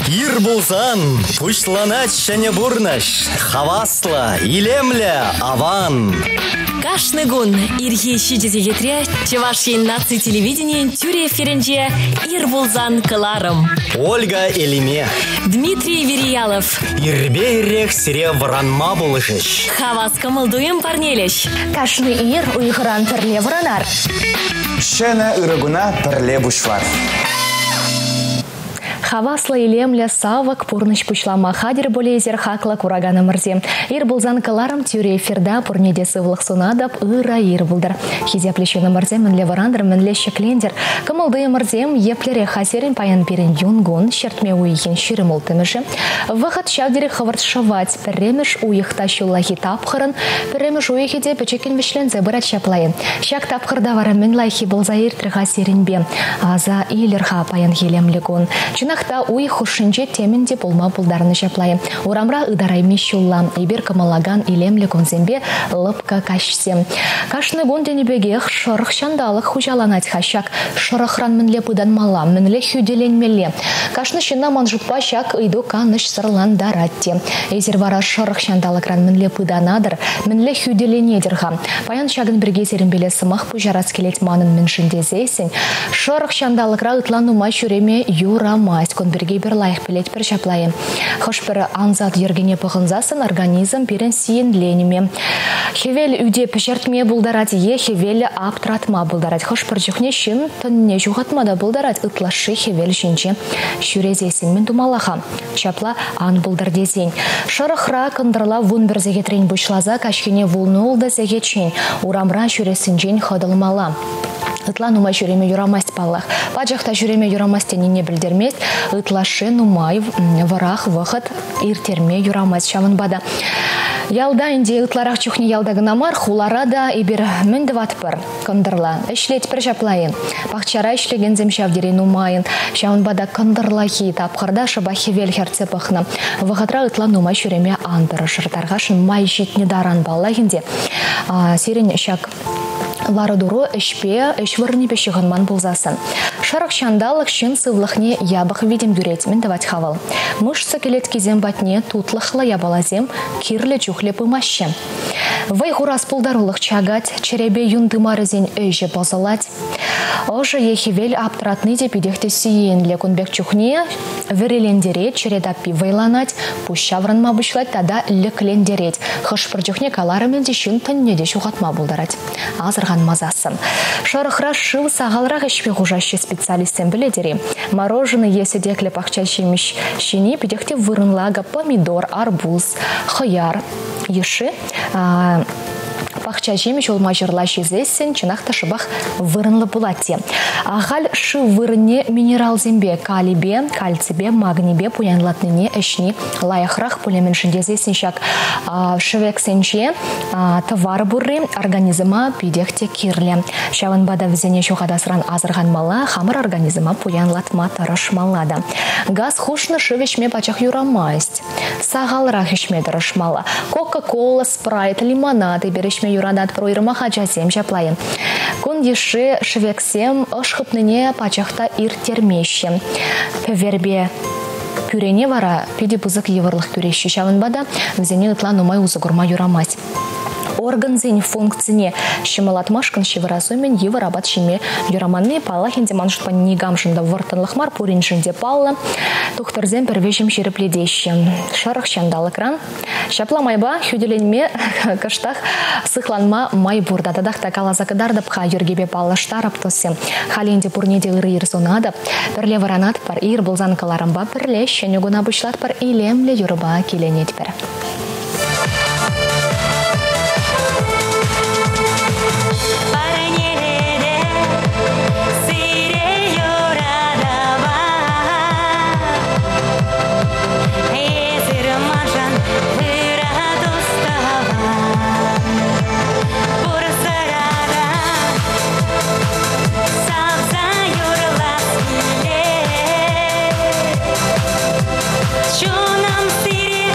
Ир пулсан пуҫланать ҫӗнӗ пурнӑҫ. Хаваслӑ, илемлӗ, аван. Кашни кун ирхи 7 сехетре Чӑваш Ен наци телевиденийӗн тӳрӗ эфирӗнче «Ир пулсан» кӑларӑм. Ольга Элиме. Дмитрий Вериялов. Ирпе ирех сире вӑранма пулӑшӗҫ. Хавас кӑмӑл-туйӑм парнелӗҫ. Кашни ир уйӑхран пӗрле вӑранар. Ҫӗнӗ ырӑ куна пӗрле пуҫлар. Хаваслӑ, илемлӗ, савӑк пурнӑҫ пуҫлама хатӗр пулейсӗр хаклӑ кураканӑмӑрсем. Ир пулсан кӑларӑм тӳрӗ эфирта пурне те сывлӑх сунатӑп, ырӑ ир пултӑр. Хисеплӗ ҫыннӑмӑрсем мӗнле вӑрантӑр, мӗнле ҫӗклентӗр. Кӑмӑл-туйӑмӑрсем еплерех хасерӗн паян пирӗн юнкун, ҫӗртме уйӑхӗн 26-мӗшӗ. Вӑхӑт ҫав тери хӑвӑрт шӑвать. Пӗрремӗш уйӑх та ҫуллахи тапхӑрӑн пӗрремӗш уйӑхӗ те пӗчӗккӗн вӗҫленсе пырать ҫапла-и. Ҫак тапхӑрта вара мӗн лайӑххи пулса иртрӗ-ха сирӗнпе? Аса илӗр-ха паянхи илемлӗ кун. Чӑнах та уйӑх хушшинче темӗн те пулма пултарнӑ ҫапла-и. Урамра ытарайми ҫулла. Эпир кӑмӑллакан илемлӗ кунсемпе лӑпкӑ каҫсем. Кашни кун тенӗ пекех шӑрӑх ҫанталӑк хуҫаланать-ха ҫак. Шӑрӑхран мӗнле пытанмалла, мӗнле хӳтӗленмелле? Кашни ҫынна ман шутпа ҫак ыйту канӑҫсӑрлантарать те. Эсир вара шӑрӑх ҫанталӑкран мӗнле пытанатӑр, мӗнле хӳтӗленетӗр-ха? Паян ҫакӑн пирки сирӗнпеле сӑмах пуҫарас килет манӑн мӗншӗн тесессӗн. Шӑрӑх ҫанталӑкра ытла нумай ҫӳреме юрамасть. Кун пирки пӗр лайӑх пӗлетпӗр ҫапла-и. Хӑш-пӗр ансат йӗркене пӑхӑнсассӑн организм пирӗн сиенленме, хӗвел ӳте пӗҫертме пултарать е хӗвел аптратма пултарать. Хӑш-пӗр чухне ҫын тӑнне ҫухатма та пултарать, ытлашши хӗвел ҫинче ҫӳресессӗн мӗн тумалла-ха? Ҫапла ан пултӑр тесен. Шӑрӑхра кӑнтӑрла 11 сехетрен пуҫласа каҫхине 16 сехетчен урамра ҫӳрессинчен хӑтӑлмалла. Ытла нумай ҫӳреме юрамасть паллах. Пачах та ҫӳреме юрамасть тенине пӗлтермест. Ытлашши нумай вӑрах вӑхӑт ирттерме юрамасть. Ҫавӑнпа та ялта ӗнтӗ ытларах чухне ялта кӑна мар, хулара та эпир мӗн тӑватпӑр? Кӑнтӑрла ӗҫлетпӗр ҫапла-и? Пахчара ӗҫлекенсем ҫав тери нумайӑн. Ҫавӑнпа та кӑнтӑрлахи тапхӑрта шӑпах хӗвел хӗртсе пӑхнӑ. Вӑхӑтра ытла нумай ҫӳреме ан тӑрӑшӑр. Тархасшӑн май ҫитнӗ таран паллах ӗнтӗ. Сирӗн ҫак лару-тӑру ӗҫпе, ӗҫ вырӑнӗпе ҫыхӑнман пулсассӑн. Шӑрӑх ҫанталӑк ҫын сывлӑхне япӑх витӗм кӳрет. Мӗн тӑвать-ха вӑл? Мышца кӗлеткисем патне тутлӑхлӑ япаласем кирлӗ чухлӗ пымаҫҫӗ. Вӑй хурас пултарулӑх чакать, чӗрепе юн тымарӗсен ӗҫӗ пӑсӑлать. Ӑшӑ е хӗвел аптӑратни те питех те сиенлӗ. Кун пек чухне вӗрилентерет, чӗре таппи вӑйланать, пуҫ ҫаврӑнма пуҫлать тата лӗклентерет. Хӑш-пӗр чухне каларӑм ӗнтӗ ҫын тӑнне те ҫухатма пултарать. Асӑрханмасассӑн. Шӑрӑхра шыв сахалрах ӗҫме хушаҫҫӗ специалистсем пӗлетӗр-и? Мороженое е сӗтеклӗ пахча ҫимӗҫ ҫини питех те вырӑнлӑ акӑ помидор, арбуз, хӑяр йышши пахча ҫимӗҫ улма-ҫырла ҫисессӗн чӑнах та шӑпах вырӑнлӑ пулать те. Ахаль шыв вырӑнне минералсемпе, калипе, кальципе, магнипе пуянлатнине ӗҫни лайӑхрах пулӗ мӗншӗн тесессӗн ҫак шӗвексенче тӑвар пурри организма питех те кирлӗ. Ҫавӑнпа та вӗсене ҫухатасран асӑрханмалла, хамӑр организма пуянлатма тӑрӑшмалла та. Газ хушнӑ шыв ӗҫме пачах юрамасть. Сахалрах ӗҫме тӑрӑшмалла. Кока-кола, спрайт, лимонад эпир ӗҫме юрататпӑр, уйрӑмах ачасем ҫапла-и. Кун йышши шӗвексем ӑш хыпнине пачах та ирттермеҫҫӗ. Пӗверпе пӳрене вара питӗ пысӑк йывӑрлӑх кӳреҫҫӗ. Ҫавӑнпа та вӗсене ытла нумай усӑ курма юрамасть. Органсен функцине ҫӑмӑллатмашкӑн ҫывӑрас умӗн йывӑр апат ҫиме юраманни, паллах ӗнтӗ, ман шутпа никамшӑн та вӑрттӑнлӑх мар, пуриншӗн те паллӑ. Тухтӑрсем пӗр вӗҫӗм ҫирӗплетеҫҫӗ. Шӑрӑх ҫанталӑкран ҫапла майпа хӳтӗленме кӑштах сыхланма май пур та. Татах та каласа кӑтартӑп-ха, йӗркепе паллаштарӑп, туссем. Халь ӗнтӗ пурне те ырӑ ир сунатӑп. Пӗрле вӑранатпӑр, ир пулсан кӑларӑмпа пӗрле ҫӗнӗ куна пуҫлатпӑр, илемлӗ юрӑпа киленетпӗр. Чунӑм сире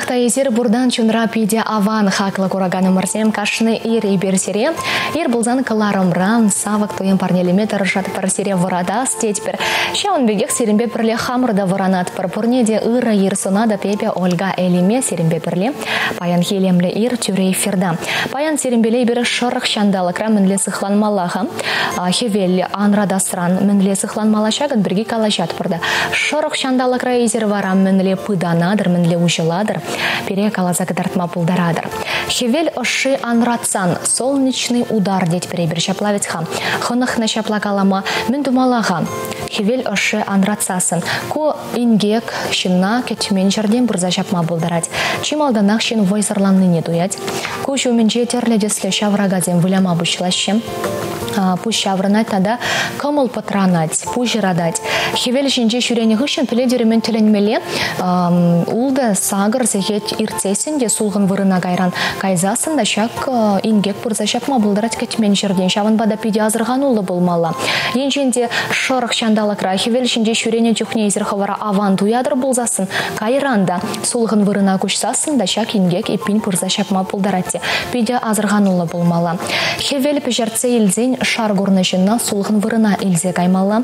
Чӑнах та эсир бурдан чунра пиде аван хаклӑ кураканӑмӑрсем кашни ир эпир сире. Ир пулсан кӑларӑмран савӑк туйӑм парнелеме тӑрӑшатпӑр сире вӑратас тетпӗр. Ҫавӑн пекех сирӗнпе пӗрле хамӑр та вӑранатпӑр. Пурне те ырӑ ир сунатӑп эпӗ Ольга Элиме сирӗнпе пӗрле. Паянхи илемлӗ ир тӳрӗ эфирта. Паян сирӗнпеле эпир шӑрӑх ҫанталӑкра мӗнле сыхланмалла-ха? Хӗвел анратасран мӗнле сыхланмалла ҫакӑн пирки калаҫатпӑр та. Шӑрӑх ҫанталӑкра эсир вара мӗнле пытанатӑр, мӗнле уҫӑлатӑр, пире каласа кӑтартма пултаратӑр. Хӗвел ӑшши анратсан солнечный удар тетпӗр эпир ҫапла вӗт-ха. Хӑнӑхнӑ ҫапла калама мӗн тумалла-ха? Хӗвел ӑшши анратсассӑн ку инкек ҫынна кӗтмен ҫӗртен пырса ҫапма пултарать. Чи малтанах ҫын вӑйсӑрланнине туять. Куҫ умӗнче тӗрлӗ тӗслӗ ҫавракасем выляма пуҫлаҫҫӗ. Пуҫ ҫаврӑнать тата кӑмӑл пӑтранать, пуҫ ыратать. Хӗвел ҫинче ҫӳренӗ хыҫҫӑн пӗлетӗр-мӗн тӗлӗнмелле ултӑ сакӑр сехет иртсессӗн те сулхӑн вырӑна кайран кайсассӑн та ҫак инкек пырса ҫапма пултарать кӗтмен ҫӗртен. Ҫавӑнпа та питӗ асӑрхануллӑ пулмалла. Енчен те шӑрӑх ҫанталӑкра хӗвел ҫинче ҫӳренӗ чухне эсир хӑвӑра аван туятӑр пулсассӑн кайран та сулхӑн вырӑна куҫсассӑн та ҫак инкек эппин пырса ҫапма пултарать те. Питӗ асӑрхануллӑ пулмалла. Хӗвел пӗҫертсе илсен шар курнӑ ҫынна сулхӑн вырӑна илсе каймалла,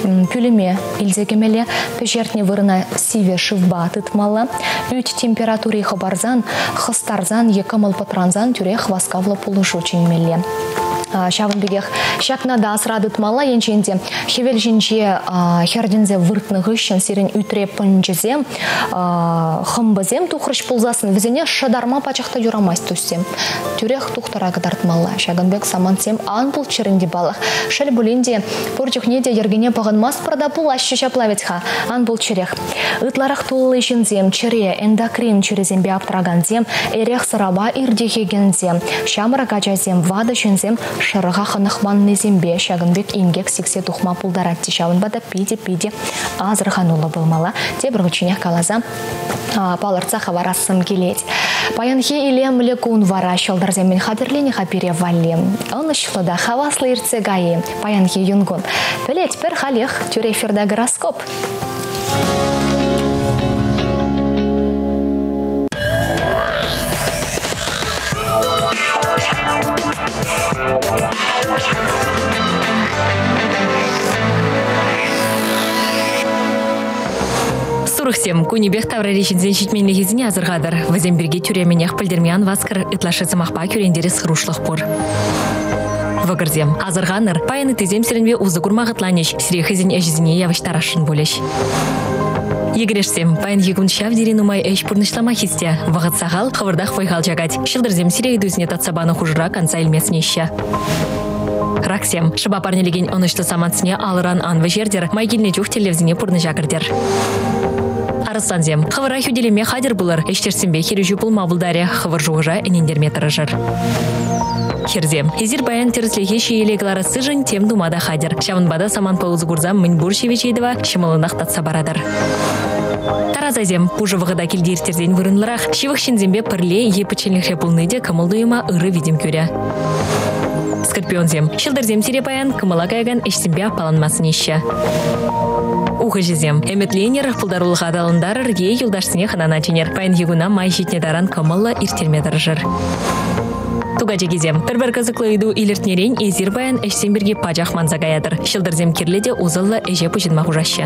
пӳлӗме илсе кӗмелле, пӗҫертнӗ вырӑна сивӗ шывпа тытмалла, ӳт температури хӑпарсан, хӑстарсан е кӑмӑл пӑтрансан тӳрех васкавлӑ пулӑшу чӗнмелле. Ҫавӑн пекех ҫакна та асра тытмалла, енчен те хӗвел ҫинче хӗртӗнсе выртнӑ хыҫҫӑн сирӗн ӳтре пӑнчӑсем, хӑмпӑсем тухрӗҫ пулсассӑн вӗсене шӑтарма пачах та юрамасть туссем. Тӳрех тухтӑра кӑтартмалла. Ҫакӑн пек самантсем ан пулччӑр ӗнтӗ паллах. Шел пулин те, пур чухне те йӗркене пӑхӑнмастпӑр та пулаҫҫӗ ҫапла вӗт-ха. Ан пулччӑрех. Ытларах тулли ҫынсем, чӗре, эндокрин чирӗсемпе аптӑракансем, эрех-сӑрапа иртӗхекенсем, ҫамрӑк ачасем, ватӑ ҫынсем шӑрӑха хӑнӑхманнисемпе ҫакӑн пек инкек сиксе тухма пултарать те. Ҫавӑнпа та питӗ-питӗ асӑрхануллӑ пулмалла. Тепӗр хутченех каласа палӑртса хӑварассӑм килет. Паянхи илемлӗ кун вара ҫӑлтӑрсем мӗн хатӗрленӗ-ха пире валли? Ӑнӑҫлӑ та хаваслӑ иртсе кайӗ паянхи юнкун. Пӗлетпӗр халех тӳрӗ эфирта гороскоп. Сурӑхсем кунӗпех таврари ҫынсен ҫитменлӗхӗсене асӑрхатӑр. Вӗсем пирки тӳремӗнех пӗлтерме ан васкӑр, ытлашши сӑмахпа кӳрентерес хӑрушлӑх пур. Вӑкӑрсем, асӑрханӑр, паян ыттисем сирӗнпе усӑ курма хӑтланӗҫ, сире хӑйсен ӗҫӗсене явӑҫтарасшӑн пулӗҫ. Йӗкӗрешсем, паянхи кун ҫав тери нумай ӗҫ пурнӑҫлама хисте. Вӑхӑт сахал, хӑвӑртах вӑй-хал чакать. Ҫӑлтӑрсем сире ыйтусене татса панӑ хушӑра канса илме сӗнеҫҫӗ. Раксем, шӑпа парнелекен ӑнӑҫлӑ самантсене алӑран ан вӗҫертӗр, май килнӗ чух тӗллевсене пурнӑҫа кӗртӗр. Арӑслансем, хӑвӑра хӳтӗлеме хатӗр пулӑр, ӗҫтешсемпе хирӗҫӳ пулма пултарӗ, хӑвӑр шухӑша ӗнентерме тӑрӑшӑр. Хӗрсем, эсир паян тӗрӗслӗхе ҫиеле кӑларассишӗн тем тума та хатӗр. Ҫавӑнпа та самантпа усӑ курса мӗнпур ҫивӗч ыйтӑва ҫӑмӑллӑнах татса паратӑр. Тарасасем, пушӑ вӑхӑта килте ирттерсен вырӑнлӑрах. Ҫывӑх ҫынсемпе пӗрле е пӗчченлӗхре пулни те кӑмӑл-туйӑма ырӑ витӗм кӳрӗ. Скорпионсем, ҫӑлтӑрсем сире паян кӑмӑла каякан ӗҫсемпе аппаланма сӗнеҫҫӗ. Ухӑҫӑсем, ӗмӗтленӗр, пултарулӑха аталантарӑр е юлташсене хӑнана чӗнӗр. Паянхи куна май ҫитнӗ таран кӑмӑллӑ ирттерме тӑрӑшӑр. Тукачекисем, пӗр-пӗр кӑсӑклӑ ыйту илӗртнӗрен эсир паян ӗҫсем пирки пачах манса каятӑр. Ҫӑлтӑрсем кирлӗ те усӑллӑ ӗҫе пуҫӑнма хушаҫҫӗ.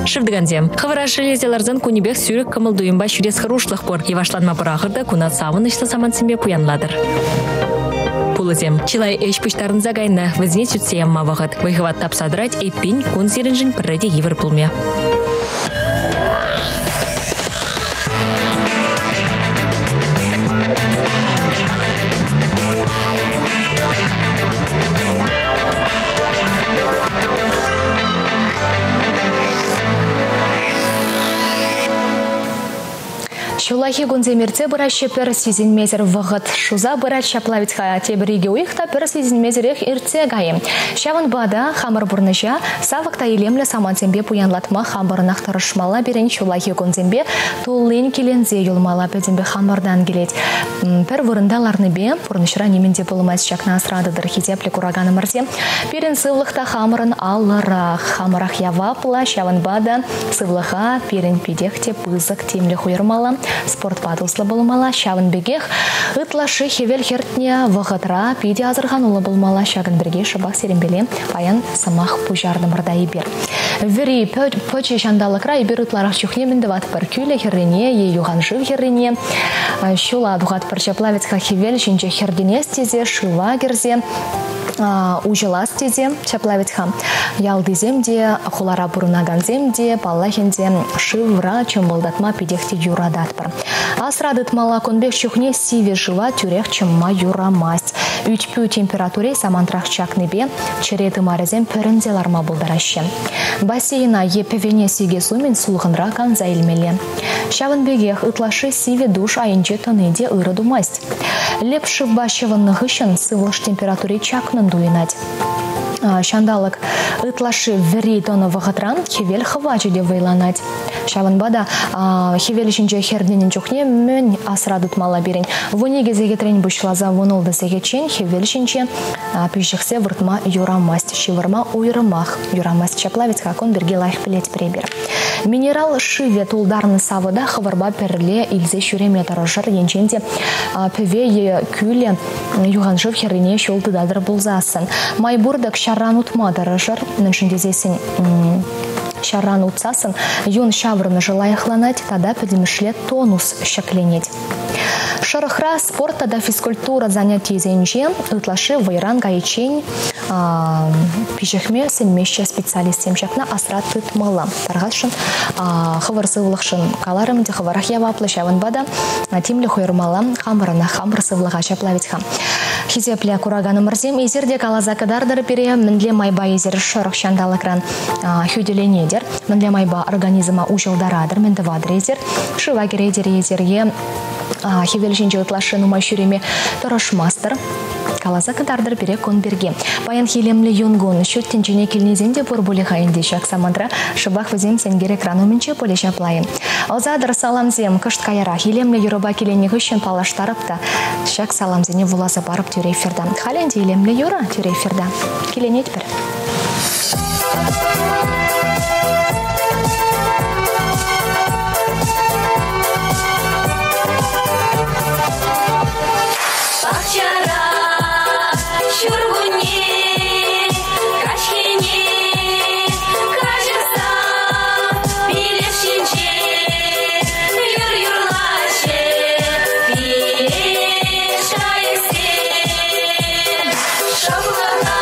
Шывтӑкансем, хӑвӑра шеллесе ларсан кунӗпех сӳрӗк кӑмӑл-туйӑмпа ҫӳрес хӑрушлӑх пур. Йӑвашланма пӑрахӑр та куна савӑнӑҫлӑ самантсемпе пуянлатӑр. Пулӑсем, чылай ӗҫ пуҫтарӑнса кайнӑ, вӗсене сӳтсе явма вӑхӑт. Вӑй-хӑват тапса тӑрать, эппин, кун сирӗншӗн пӗрре те йывӑр пулмӗ. Ҫулла Ҫуллахи кунсем иртсе пыраҫҫӗ, пӗр сисӗнмесӗр вӑхӑт шуса пырать, ҫапла вӗт-ха тепӗр икӗ уйӑх та пӗр сисӗнмесӗрех иртсе кайӗ. Ҫавӑнпа та хамӑр пурнӑҫа савӑк та илемлӗ самантсемпе пуянлатма хамӑрӑнах тӑрӑшмалла пирӗн ҫуллахи кунсемпе туллин киленсе юлмалла пӗтӗмпе хамӑртан килет. Пӗр вырӑнта ларнипе пурнӑҫра нимӗн те пулмасть, ҫакна асра тытӑр, хисеплӗ кураканӑмӑрсем. Пирӗн сывлӑх та хамӑрӑн алӑрах, хамӑрах яваплӑ, ҫавӑнпа та сывлӑха пирӗн питех те пысӑк тимлӗх уйӑрмалла, спортпа туслӑ пулмалла, ҫавӑн пекех ытлашши хӗвел хӗртнӗ вӑхӑтра питӗ асӑрхануллӑ пулмалла. Ҫакӑн пирки шӑпах сирӗнпеле паян сӑмах пуҫартӑмӑр та эпир. Вӗри пӑчӑ ҫанталӑкра эпир ытларах чухне мӗн тӑватпӑр? Кӳлӗ хӗррине е юханшыв хӗррине ҫула тухатпӑр. Ҫапла вӗт-ха хӗвел ҫинче хӗртӗнес тесе шыва кӗрсе уҫӑлас тесе ҫапла вӗт-ха. Ялтисем те, хулара пурӑнакансем те, паллах ӗнтӗ, шывра чӑмпӑлтатма питех те юрататпӑр. Асра тытмалла кун пек чухне сивӗ шыва тӳрех чӑмма юрамасть. Ӳт-пӳ температури самантрах чакнипе чӗре тымарӗсем пӗрӗнсе ларма пултараҫҫӗ. Бассейна е пӗвене сикес умӗн сулхӑнра канса илмелле. Ҫавӑн пекех ытлашши сивӗ душ айӗнче тӑни те ырӑ тумасть. Лӗп шывпа ҫӑвӑннӑ хыҫҫӑн сывлӑш температури чакнӑн туйӑнать. Ҫанталӑк ытлашши вӗри тӑнӑ вӑхӑтран хӗвел хӑвачӗ те вӑйланать. Ҫавӑнпа та хӗвел ҫинче хӗртӗннӗ чухне мӗн асра тытмалла пирӗн? 12 сехетрен пуҫласа 16 сехетчен хӗвел ҫинче пиҫӗхсе выртма юрамасть, ҫывӑрма уйрӑмах юрамасть. Ҫапла вӗт-ха кун пирки лайӑх пӗлетпӗр эпир. Минерал шывӗ тултарнӑ савӑта хӑвӑрпа пӗрле илсе ҫӳреме тӑрӑшӑр. Енчен те пӗве е кӳлӗ юханшыв хӗррине ҫул тытатӑр пулсассӑн. Май пур-тӑк ҫарран утма тӑрӑшӑр. Мӗншӗн тесессӗн ҫарран утсассӑн юн ҫаврӑнӑшӗ лайӑхланать тата пӗтӗмӗшле тонус ҫӗкленет. Шӑрӑхра спорт тата физкультура занятийӗсенче ытлашши вӑйран кайиччен пиҫӗхме сӗнмеҫҫӗ специалистсем. Ҫакна асра тытмалла. Тархасшӑн хӑвӑр сывлӑхшӑн каларӑм ӗнтӗ, хӑвӑрах яваплӑ. Ҫавӑнпа та тимлӗх уйӑрмалла хамӑрӑнах хамӑр сывлӑха ҫапла вӗт-ха. Хисеплӗ кураканӑмӑрсем, эсир те каласа кӑтартӑр пире, мӗнле майпа эсир шӑрӑх ҫанталӑкран хӳтӗленетӗр, мӗнле майпа организма уҫӑлтаратӑр, мӗн тӑватӑр эсир, шыва кӗретӗр эсир е хӗвел ҫинче ытлашши нумай ҫӳреме тӑрӑшмастӑр. Каласа кӑтартӑр пире кун пирки. Паянхи илемлӗ юнкун ҫут тӗнчене килнисем те пур пулӗ-ха ӗнтӗ ҫак самантра. Шӑпах вӗсем сенкер экран умӗнче пулӗ ҫапла-и. Ӑсатӑр саламсем кӑшт каярах илемлӗ юрӑпа киленнӗ хыҫҫӑн паллаштарӑп та ҫак саламсене вуласа парӑп тӳрӗ эфирта. Халь ӗнтӗ илемлӗ юрӑ тӳрӗ эфирта. Киленетпӗр. Пахчара ҫуркунне каҫхине каҫӑхса пилеш ҫинче юр юрлаҫҫӗ пилеш кайӑксем. Шӑплӑха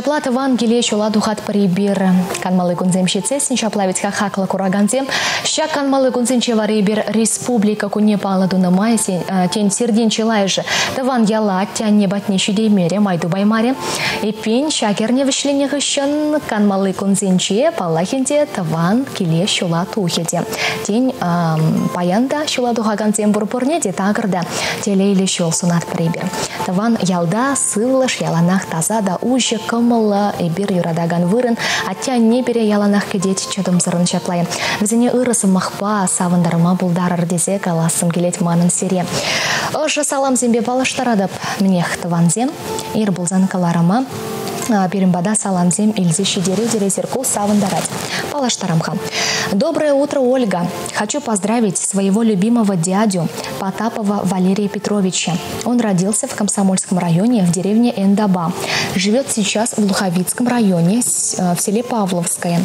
Ҫапла тӑван киле ҫула тухатпӑр эпир. Канмалли кунсем ҫитсессӗн ҫапла вӗт-ха хаклӑ куракансем. Ҫак канмалли кунсенче вара эпир республика кунне паллӑ тунӑ май тен сиртен чылайӑшӗ тӑван яла атте-анне патне ҫитеймерӗ, май тупаймарӗ. Эппин, ҫак эрне вӗҫленнӗ хыҫҫӑн канмалли кунсенче, паллах ӗнтӗ, тӑван киле ҫула тухӗ те. Тен, паян та ҫула тухакансем пур пурне те такӑр та телейлӗ ҫул сунатпӑр эпир. Тӑван ялта сывлӑш яланах таса та уҫӑ, кӑмӑллӑ, эпир юратакан вырӑн. Атте-анне пире яланах кӗтет, чӑтӑмсӑррӑн ҫапла. Вӗсене ырӑ сӑмахпа савӑнтарма пултарӑр тесе калассӑм килет манӑн сире. Ӑшӑ саламсемпе паллаштаратӑп. Мӗнех, тӑвансем, ир пулсан кӑларӑма пирӗн пата саламсем илсе ҫитеретӗр эсир, ку савӑнтарать. Паллаштарам-ха. Доброе утро, Ольга. Хочу поздравить своего любимого дядю Потапова Валерия Петровича. Он родился в Комсомольском районе в деревне Эндаба. Живет сейчас в Луховицком районе, в селе Павловское.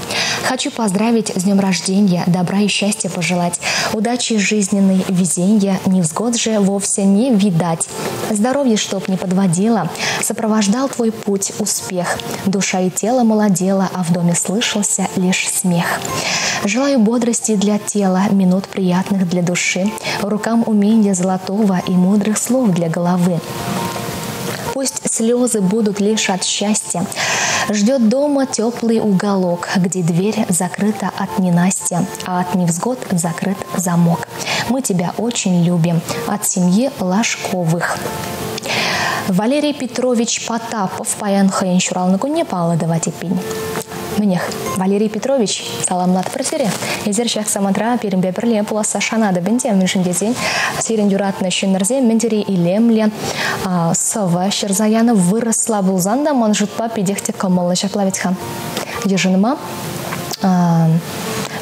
Хочу поздравить с днем рождения, добра и счастья пожелать. Удачи жизненной, везенья, невзгод же вовсе не видать. Здоровье, чтоб не подводило, сопровождал твой путь успех. Душа и тело молодело, а в доме слышался лишь смех. Желаю бодрости для тела, минут приятных для души, рукам умения золотого и мудрых слов для головы. Пусть слезы будут лишь от счастья. Ждет дома теплый уголок, где дверь закрыта от ненастья, а от невзгод закрыт замок. Мы тебя очень любим. От семьи Ложковых. Валерий Петрович Потапов паян хӑйӗн ҫуралнӑ кунне паллӑ тӑвать эппин. Мӗнех, Валерий Петрович, саламлатпӑр сире. Эсир ҫак самантра пирӗнпе пӗрле пуласса шанатӑп ӗнтӗ, мӗншӗн тесен сирӗн юратнӑ ҫыннӑрсем мӗн тери илемлӗ сӑвӑ ҫырса янӑ вырӑсла пулсан та ман шутпа питех те кӑмӑллӑ ҫапла вӗт-ха. Йышӑнма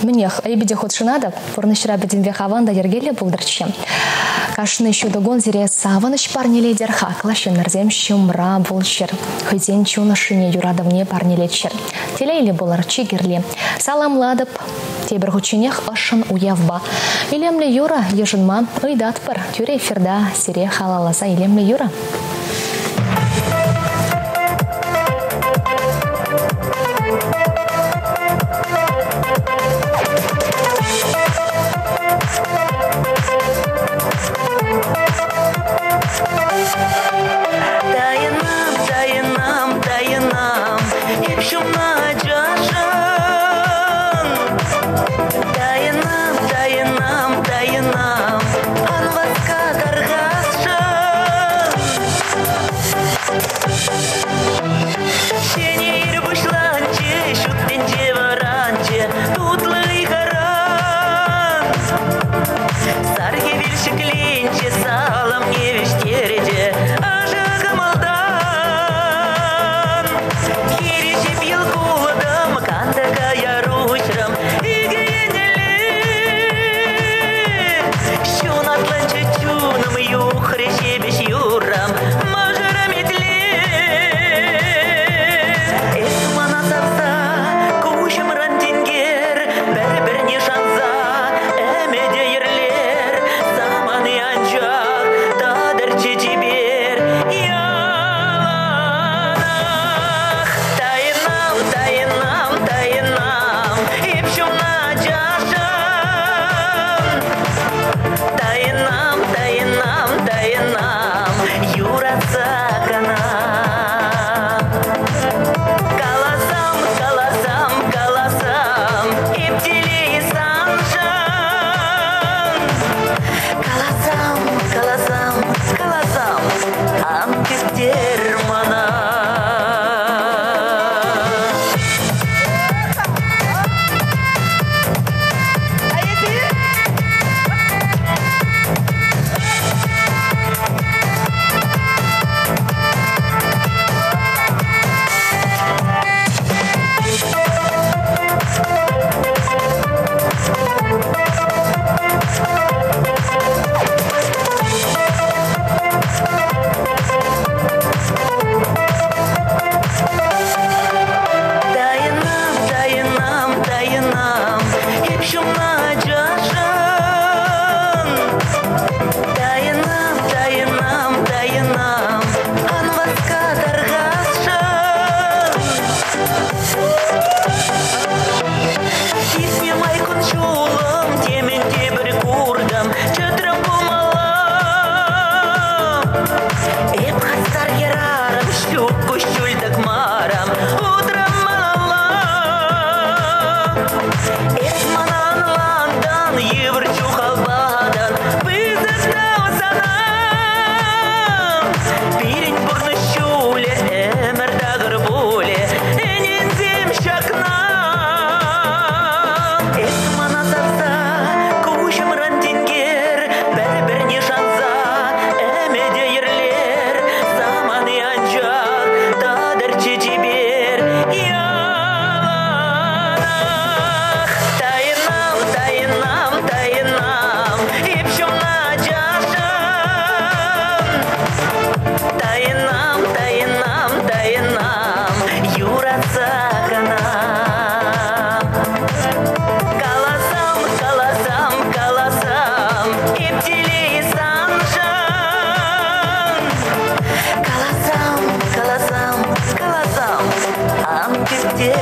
мӗнех, эпӗ те хутшӑнатӑп, пурнӑҫра пӗтӗмпех аван та йӗркеллӗ пултӑрччӗ. Кашни ҫутӑ кун сире савӑнӑҫ парнелетӗр, хаклӑ ҫыннӑрсем ҫумра пулччӑр, хӑйсен чун ӑшшине, юратӑвне парнелетчӗр. Телейлӗ пулӑр, чи кирли. Саламлатӑп тепӗр хутченех ӑшшӑн уявпа. Илемлӗ юрӑ йышӑнма ыйтатпӑр. Тӳрӗ эфирта сире халалласа илемлӗ юрӑ. Тайӑнам, тайӑнам, тайӑнам, эп ҫумна ачашӑн. Тайӑнам, тайӑнам, тайӑнам, ан васка тархасшӑн.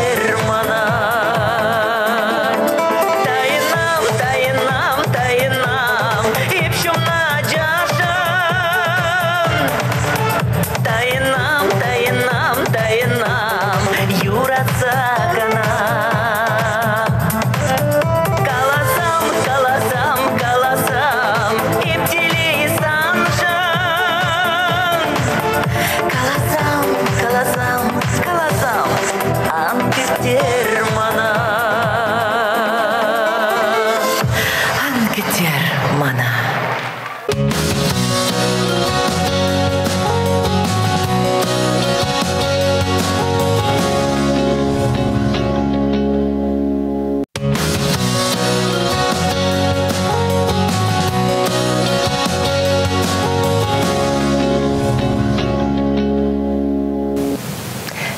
кӗтер мана. Тайӑнам, тайӑнам, тайӑнам, эп ҫумна ачашӑн. Тайӑнам, тайӑнам, тайӑнам, юратса кӑна. Каласам, каласам, каласам, эп телей саншӑн. Каласам, каласам, каласам, ан кӗтер мана. Ан кӗтер мана.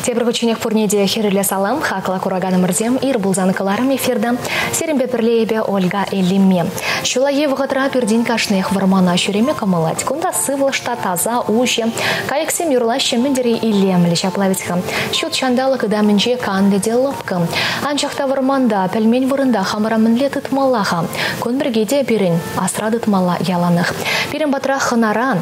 Тепӗр хутченех пурне те хӗрӳллӗ салам, хаклӑ кураканӑмӑрсем, ир пулсан кӑларӑм эфирта. Сирӗнпе пӗрле эпӗ Ольга Эллимме. Ҫуллахи вӑхӑтра пиртен кашниех вӑрмана ҫӳреме кӑмӑллать. Кунта сывлӑш та таса, уҫӑ. Кайӑксем юрлаҫҫӗ мӗн тери илемлӗ ҫапла вӗт-ха. Ҫут ҫанталӑк ытамӗнче канлӗ те лӑпкӑ. Анчах та вӑрманта, пӗлмен вырӑнта хамӑра мӗнле тытмалла-ха? Кун пирки те пирӗн асра тытмалла яланах. Пирӗн патра хӑнара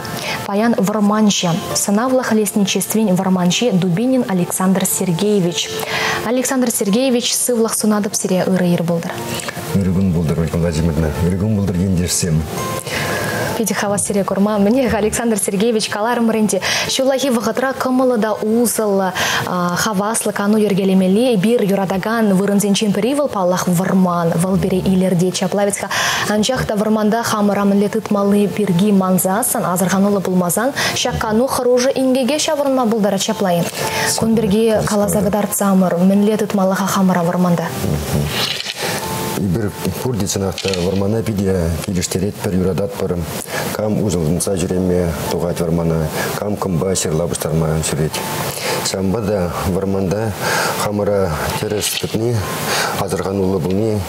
паян вӑрманҫӑ, сӑнавлӑх лесничествин вӑрманҫи Дубинин Александр Сергеевич. Александр Сергеевич, сывлӑх сунатӑп сире ырӑ ир пултӑр. Ырӑ кун пултӑр, Ольга Владимировна. Ырӑ кун пултӑр, ентешсем. Питӗ хавас сире курма. Мӗнех, Александр Сергеевич каларӑмӑр ӗнтӗ, ҫуллахи вӑхӑтра кӑмӑллӑ та усӑллӑ, хаваслӑ кану йӗркелемелли эпир юратакан вырӑнсенчен пӗри вӑл, паллах, вӑрман. Вӑл пире илӗртет ҫапла вӗт-ха. Анчах та вӑрманта хамӑра мӗнле тытмалли пирки мансассӑн, асӑрхануллӑ пулмасан, ҫак кану хӑрушӑ инкеке ҫаврӑнма пултарать ҫапла-и? Кун пирки каласа кӑтартсамӑр, мӗнле тытмалла-ха хамӑра вӑрманта? Эпир пурте чӑнах та вӑрмана питӗ килӗштеретпӗр, юрататпӑр. Кам уҫӑлса ҫӳреме тухать вӑрмана, кам кӑмпа ҫырла пуҫтарма ҫӳрет. Ҫавӑнпа та вӑрманта хамӑра тӗрӗс тытни, асӑрхануллӑ пулни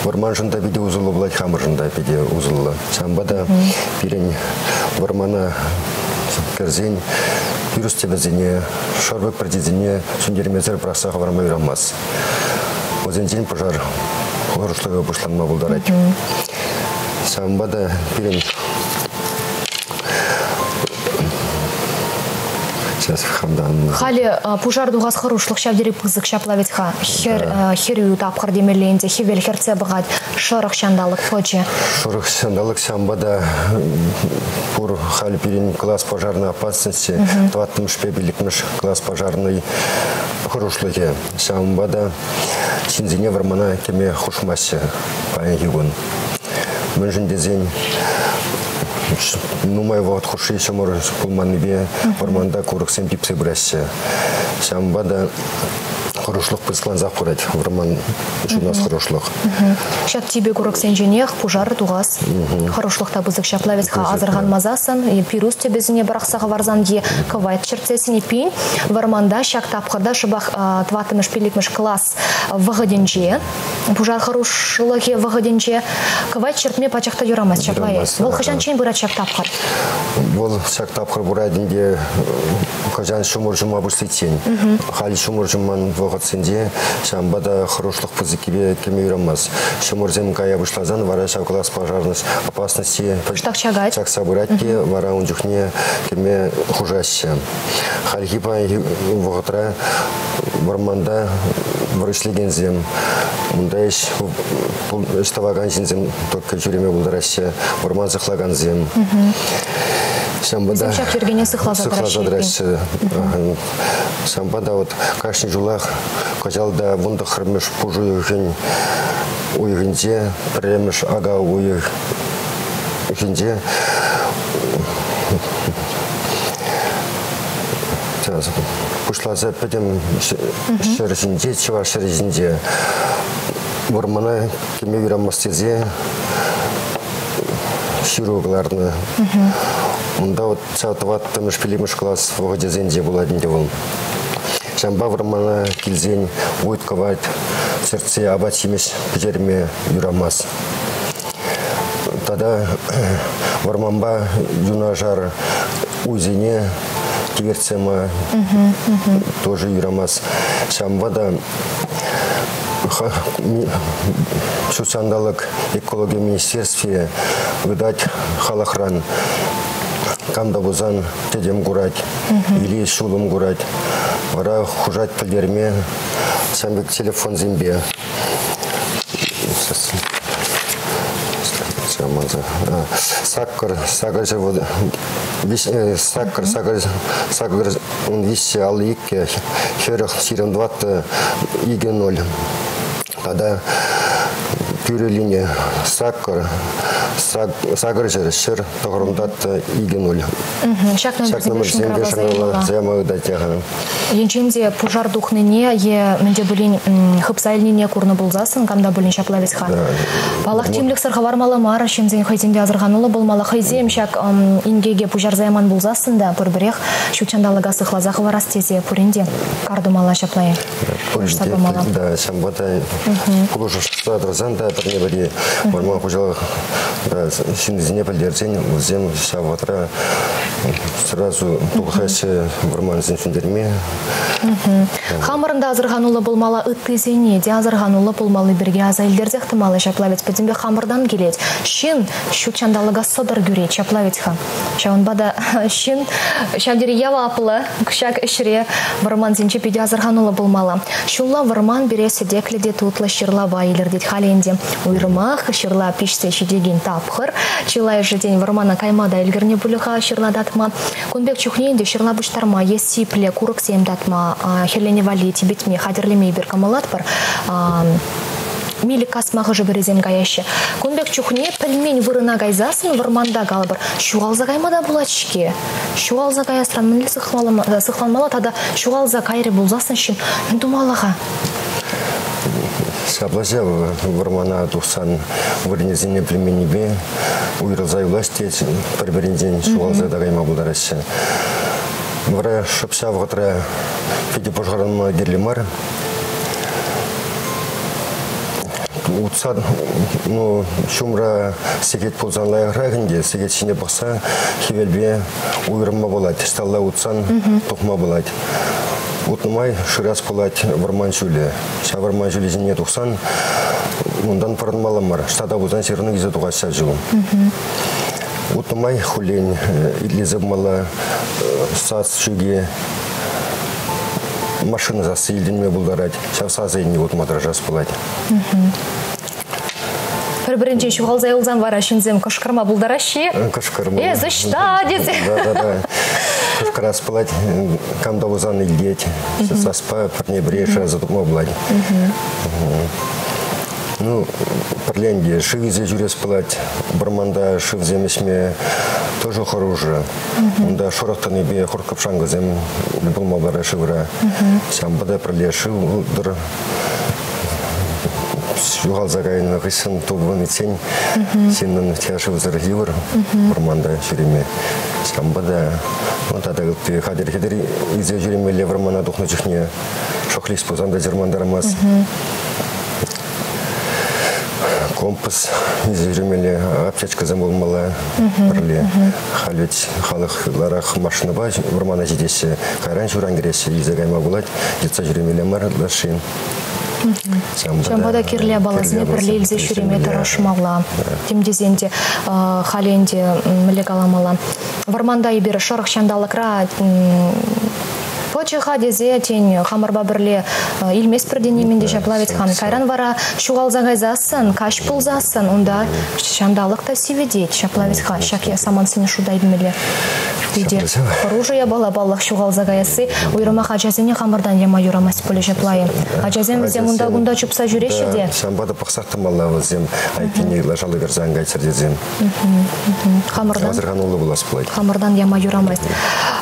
вӑрманшӑн та питӗ усӑллӑ пулать, хамӑршӑн та питӗ усӑллӑ. Ҫавӑнпа та пирӗн вӑрмана кӗрсен пирус тӗпӗсене, шӑрпӑк пӗрчисене сӳнтермесӗр пӑрахса хӑварма юрамасть. Вӗсенчен пушар хӑрушлӑхӗ пуҫланма пултарать. Ҫавӑнпа та пирӗн Сейчас хамдан. Халӗ пушар тухас хӑрушлӑх ҫав тери пысӑк ҫапла вӗт-ха. Хӗр, хӗрӳ тапхӑр темелле ӗнтӗ, хӗвел хӗртсе пӑхать, шӑрӑх ҫанталӑк пӑчӗ. Шӑрӑх ҫанталӑк ҫавӑнпа та пур халь пирӗн класс пожарной опасности, тӑваттӑмӗшпе пиллӗкмӗш класс пожарной хӑрушлӑхӗ. Ҫавӑнпа та ҫынсене вӑрмана кӗме хушмаҫҫӗ паянхи кун. Мӗншӗн тесен нумай вӑхӑт хушши ҫумӑр пулманнипе вӑрманта курӑксем типсе пыраҫҫӗ. Ҫавӑнпа та хӑрушлӑх пысӑклансах пырать вӑрман ҫунас хӑрушлӑх. Ҫак типӗ курӑксенченех пушар тухас хӑрушлӑх та пысӑк. Ҫапла вӗт-ха асӑрханмасассӑн пирус тӗпӗсене пӑрахса хӑварсан е кӑвайт чӗртсессӗн эппин вӑрманта ҫак тапхӑрта шӑпах тӑваттӑмӗш пиллӗкмӗш класс вӑхӑтӗнче пушар хӑрушлӑхӗ вӑхӑтӗнче кӑвайт чӗртме пачах та юрамасть ҫапла-и? Вӑл хӑҫанччен пырать ҫак тапхӑр? Вӑл ҫак тапхӑр пырать ӗнтӗ хӑҫан ҫумӑр ҫума пуҫличчен. Халь ҫумӑр ҫуман вӑхӑтсенче ҫавӑнпа та хӑрушлӑх пысӑккипе кӗме юрамасть. Ҫумӑрсем кая пуҫласан вара ҫав класс пожарность опасности чакать. Чакса пырать те вара ун чухне кӗме хушаҫҫӗ. Хальхи паянхи вӑхӑтра вӑрманта ӗҫлекенсем, унта ӗҫ, ӗҫ тӑвакан ҫынсем только ҫӳреме пултараҫҫӗ, вӑрман сыхлакансем. Ҫавӑнпа та ҫак йӗркене сыхласа тӑраҫҫӗ. Ҫавӑнпа та вот кашни ҫулах кӑҫал та 19-мӗш пуш уйӑхӗн уйӑхӗнче пӗрремӗш ака уйӑхӗнче пуҫласа пӗтӗм ҫӗр ҫинче, чӑваш ҫӗрӗ ҫинче вӑрмана кӗме юрамасть тесе ҫыру кӑларнӑ. Унта вот ҫав тӑваттӑмӗш, пиллӗкмӗш класс вӑхӑчӗсенче пулать ӗнтӗ вӑл. Ҫавӑнпа вӑрмана килсен вут кӑвайт чӗртсе апат-ҫимӗҫ пӗҫерме юрамасть. Тата вӑрманпа юнашар уйсене Тивертсе ма тоже юрамас. Ҫавӑнпа та ҫут ҫанталӑк экологи министерстви ыйтать халӑхран кам та пулсан тӗтӗм курать или ҫулӑм курать. Вара хушать пӗлтерме ҫавӑн пек телефонсемпе. Саккӑр, сакӑр саккӑр, сакӑр, сакӑр, 13 52, 40, 24, 2 0. Тата тӳрӗ лини саккӑр, сакӑр ҫӗр, ҫӗр, тӑхӑрӑнтатта 2 0. Ҫак номерсемпе шӑнкӑравласа яма ыйтать Енчен те пушар тухнине е мӗн те пулин хыпса илнине курнӑ пулсассӑн, кам та пулин ҫапла вӗт-ха. Паллах, тимлӗхсӗр хӑвармалла мар, ҫынсен хӑйсен те асӑрхануллӑ пулмалла. Хӑйсем ҫак инкеке пуҫарса яман пулсассӑн та пурпӗрех ҫут ҫанталӑка сыхласа хӑварас тесе пурин те кар тумалла ҫапла-и? Пулӑшса пымалла. Да, ҫавӑнпа та пулӑшса тӑрсан та пӗрне-пӗри вӑрман хуҫалӑх ҫыннисене пӗлтерсен вӗсем ҫав вӑхӑтра сразу тухаҫҫӗ вӑрмансем сӳнтерме. Хамӑрӑн та асӑрхануллӑ пулмалла, ыттисене те асӑрхануллӑ пулмалли пирки аса илтерсех тӑмалла. Ҫапла вӗт пӗтӗмпех хамӑртан килет. Ҫын ҫут ҫанталӑка сӑтӑр кӳрет, ҫапла вӗт-ха. Ҫавӑнпа та ҫын ҫав тери яваплӑ ҫак ӗҫре вӑрмансенче питӗ асӑрхануллӑ пулмалла. Ҫулла вӑрман пире сӗтеклӗ те тутлӑ ҫырлапа илӗртет. Халӗ ӗнтӗ уйрӑмах ҫырла пиҫсе ҫитекен тапхӑр. Чылайӑшӗ тен вӑрмана кайма та ӗлкӗрнӗ пулӗ-ха ҫырла татма. Кун пек чухне ӗнтӗ ҫырла пуҫтарма е сиплӗ курӑксем татма, хӗллене валли типӗтме, хатӗрлеме эпир кӑмӑллатпӑр. Милӗк касма хӑшӗ-пӗрисем каяҫҫӗ. Кун пек чухне пӗлмен вырӑна кайсассӑн вӑрманта калӑпӑр, ҫухалса кайма та пулать-ҫке. Ҫухалса каясран мӗнле сыхланмалла тата ҫухалса кайрӗ пулсассӑн ҫын мӗн тумалла-ха? Ҫапла ҫав вӑрмана тухсан вырӑнӗсене пӗлменнипе уйрӑлса юлаҫ те пӗр-пӗринчен ҫухалса та кайма пултараҫҫӗ. Вара шӑп ҫав вӑхӑтра питӗ пӑшӑрханма кирлӗ мар. Утса, ну, ҫумра сехет пулсан лайӑхрах ӗнтӗ. Сехет ҫине пӑхса хӗвелпе уйрӑлма пулать. Ӑҫталла утсан тухма пулать. Утнӑ май шырас пулать вӑрман ҫулӗ. Ҫав вӑрман ҫулӗ ҫине тухсан унтан пӑрӑнмалла мар. Штата пулсан ҫырӑну килсе тухать ҫав ҫул. Утнӑ май хуллен итлесе пымалла сас ҫуки машина сасси илтӗнме пултарать. Ҫав сасӑ илни утма тӑрӑшас пулать. Пӗр-пӗринчен ҫухалса юлсан вара ҫынсем кӑшкӑрма пултараҫҫӗ-и? Кӑшкӑрма. Эс ӑҫта тесе. Да-да-да. Кӑшкӑрас пулать, кам та пулсан илтет. Саспа пӗрне-пӗри шыраса тупма пулать. Ну, пӗрленте шыв илсе ҫӳрес пулать. Вӑрманта шывсем ӗҫме тоже хӑрушӑ. Унта шӑрӑх тӑнипе хурт-кӑпшанкӑсем пулма пултараҫҫӗ шывра. Ҫавӑнпа та пӗрле шыв пултӑр. Ҫухалса кайнӑ хыҫҫӑн тупӑниччен ҫыннӑн шывсӑр йывӑр вӑрманта ҫӳреме. Ҫавӑнпа та ну, тата ытти хатӗр-хӗтӗр илсе ҫӳремелле вӑрмана тухнӑ чухне шӑхлич пулсан та чӑрмантармасть. Компас илсе ҫӳремелле, аптечкӑсем пулмалла пӗрле. Халь ведь халӑх ытларах машинӑпа вӑрмана ҫитеҫҫӗ, кайран ҫуран кӗреҫҫӗ, илсе кайма пулать, йӑтса ҫӳремелле мар ытлашши. Ҫавӑнпа та кирлӗ япаласене пӗрле илсе ҫӳреме тӑрӑшмалла. Тем тесен те халӗ ӗнтӗ мӗнле каламалла. Вӑрманта эпир шӑрӑх ҫанталӑкра пӑчӑ-ха тесе, тен, хамӑрпа пӗрле илместпӗр те нимӗн те ҫапла вӗт-ха. Кайран вара ҫухалса кайсассӑн, каҫ пулсассӑн унта ҫанталӑк та сивӗтет. Ҫапла вӗт-ха, ҫак самантсене шута илмелле. Питӗ хӑрушӑ япала, паллах, ҫухалса каясси. Уйрӑмах ачасене хамӑртан яма юрамасть пулӗ ҫапла-и. Ачасем вӗсем унта-кунта чупса ҫӳреҫҫӗ те. Ҫавӑнпа та пӑхсах тӑмалла вӗсем айккине ытлашалла кӗрсе ан кайччӑр тесе. Хамӑртан асӑрхануллӑ пулас пулать. Хамӑртан яма юрамасть.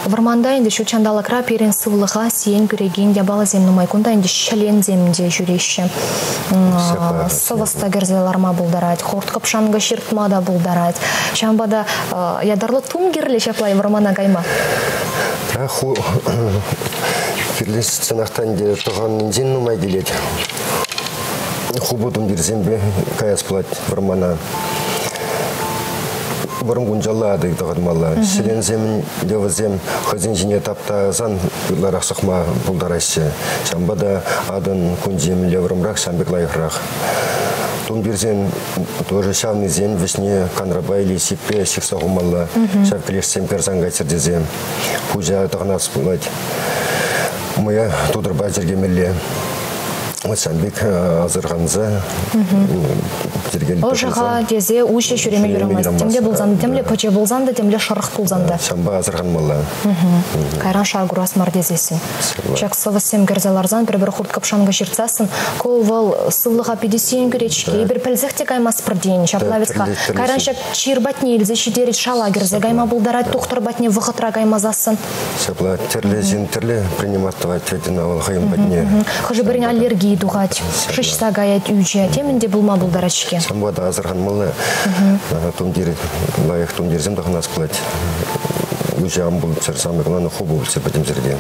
Вӑрманта ӗнтӗ ҫут ҫанталӑкра пирӗн сывлӑха сиен кӳрекен япаласем нумай. Кунта ӗнтӗ ҫӗленсем те ҫӳреҫҫӗ. Сӑвӑс та кӗрсе ларма пултарать, хурт-кӑпшанкӑ ҫыртма та пултарать. Ҫавӑнпа та ятарлӑ тум кирлӗ ҫапла вӑрмана кайма. Кирлӗ чӑнах та ӗнтӗ тӑхӑннинчен нумай килет. Хупӑ тумтирсемпе каяс пулать вӑрмана. Вӑрӑм кунчалла атӑ тӑхӑнмалла. Ҫӗленсем те вӗсем хӑйсен ҫине таптасан ытларах сӑхма пултараҫҫӗ. Ҫавӑнпа та атӑн кунчи мӗнле вӑрӑмрах, ҫавӑн пек лайӑхрах. Тумтирсен тоже ҫавнисен вӗҫне канрапа или ҫиппе ҫыхса хумалла. Ҫав клешсем кӗрсан кайччӑр тесе. Пуҫа тӑхӑнас пулать. Мӑя тутӑрпа чӗркемелле. Вот ҫавӑн пек асӑрханса йӗркеллӗ Ӑшӑха тесе уҫӑ ҫӳреме юрамасть. Темле пулсан, темле пӑчӑ пулсан та, темле шӑрӑх пулсан та. Ҫавӑнпа асӑрханмалла. Кайран шар курас мар тесессӗн. Ҫак сӑвӑссем кӗрсе ларсан, пӗр-пӗр хурт-кӑпшанкӑ ҫыртсассӑн, ку вӑл сывлӑха питӗ сиен кӳрет-ҫке. Эпир пӗлсех те каймастпӑр тен. Ҫапла вӗт-ха. Кайран ҫак чир патне илсе ҫитерет, шала кӗрсе кайма пултарать, тухтӑр патне вӑхӑтра каймасассӑн. Ҫапла тӗрлӗ ҫын тӗрлӗ принимать тӑвать вӗт ӑна вӑл хӑйӗн патне. Хӑшӗ-пӗрин аллергии тухать, шыҫса каять ӳчӗ, темӗн те пулма пултарать-ҫке. Ҫавӑнпа та асӑрханмалла. Тумтир, лайӑх тумтирсем тӑхӑнас пулать. Уҫӑ ан пулччӑр, самое главное, хупӑ пулччӑр пӗтӗм ҫӗрте.